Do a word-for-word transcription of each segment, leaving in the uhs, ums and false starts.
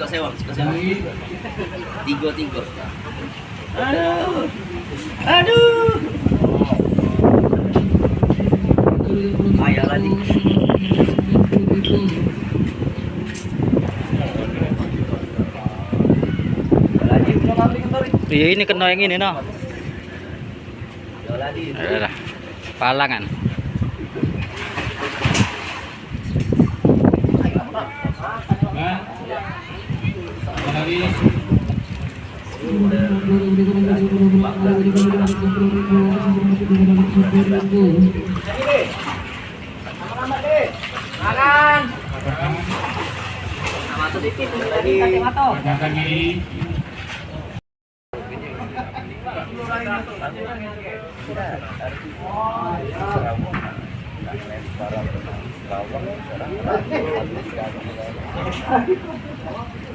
Sewang, suka sewang. Tiga, tiga. Aduh. Aduh. Ayo lagi. Iya, ini kena yang ini, nah. Ayolah. Palangan. Makan. Sedikit lagi. Makan lagi.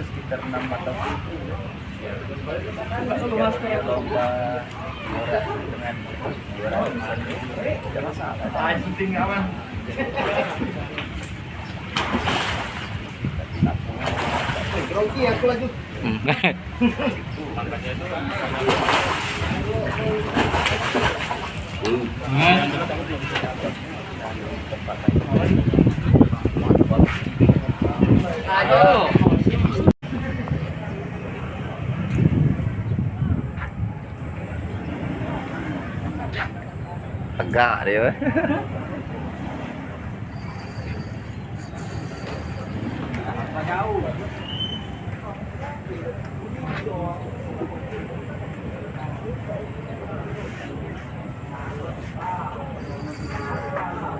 Sekitar enam atau tujuh. Lomba juara dengan juara. Tidak masalah. Grogi aku lagi. Hmm. Aduh. Tegak dia.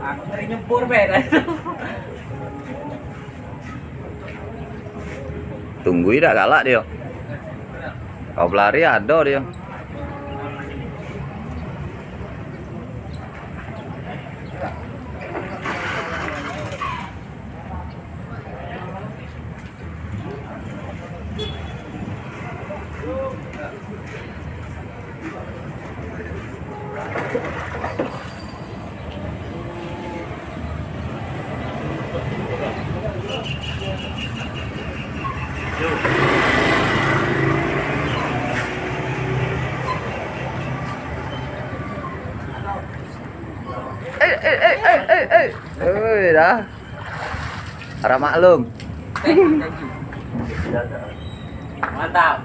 Aku ngeri nyebur be dah tu. Tunggui dak galak dio. Kau belari ado dio. Eh, eh, eh, eh, eh, eh. Oi, dah. Harap maklum. Mantap.